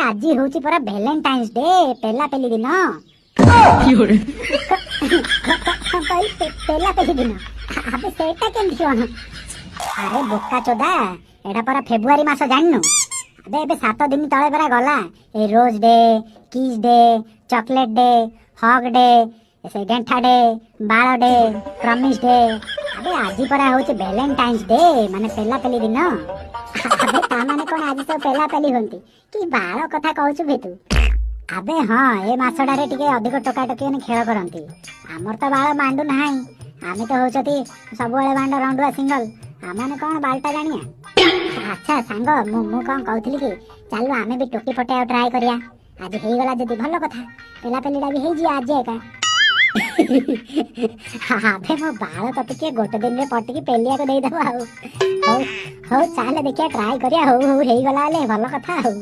ଆଜି ହଉଛି ପରା ଭ୍ୟାଲେଣ୍ଟାଇନ୍ସ ଡେ, ପେଲା ପେଲି ଦିନ। କହିଲି ପେଲା ପେଲି ଦିନ। ଆବେ, ସେଇଟା କେମିତି କଣ? ଆରେ ବୋକା ଚୋଦା, ଏଇଟା ପରା ଫେବୃଆରୀ ମାସ, ଜାଣିନୁ? ଆବେ, ଏବେ 7 ଦିନ ତଳେ ପରା ଗଲା ଏଇ rose day, kiss day, chocolate day, hug day, ସେ ଗେଣ୍ଠା ଡେ, ବାଳ ଡେ, ପ୍ରମିସ୍ ଡେ। ଆବେ, ଆଜି ପରା ହଉଛି ଭ୍ୟାଲେଣ୍ଟାଇନ୍ସ ଡେ, ମାନେ ପେଲା ପେଲି ଦିନ। ଆବେ, ତା ମାନେ କଣ ଆଜି ସବୁ ପେଲା ପେଲି ହୁଅନ୍ତି କି? ବାଳ କଥା କହୁଛୁ ବେ ତୁ। ଆବେ ହଁ, ଏ ମାସଟାରେ ଟିକେ ଅଧିକ ଟୋକା ଟୋକି ମାନେ ଖେଳ କରନ୍ତି। ଆମର ତ ବାଳ ମାଣ୍ଡୁ ନାହିଁ, ଆମେ ତ ହଉଛନ୍ତି ସବୁବେଳେ ବାଣ୍ଡ ରଣ୍ଡୁଆ ସିଙ୍ଗଲ। ଆମମାନେ କଣ ବାଳଟା ଜାଣିବା? ଆଚ୍ଛା ସାଙ୍ଗ, ମୁଁ କଣ କହୁଥିଲି କି, ଚାଲୁ ଆମେ ବି ଟୋକି ପଟେଇବାକୁ ଟ୍ରାଏ କରିବା। ଆଜି ହେଇଗଲା ଯଦି ଭଲ କଥା, ପେଲା ପେଲିଟା ବି ହେଇଯିବ ଆଜି ଏକା। ଆବେ, ମୋ ବାଳ ତତେ କିଏ ଗୋଟେ ଦିନରେ ପଟିକି ପେଲିବାକୁ ଦେଇଦବ ଆଉ। ହଉ ହଉ, ଚାଲେ ଦେଖିବା, ଟ୍ରାଏ କରିବା। ହଉ ହଉ, ହେଇଗଲା ହେଲେ ଭଲ କଥା ଆଉ।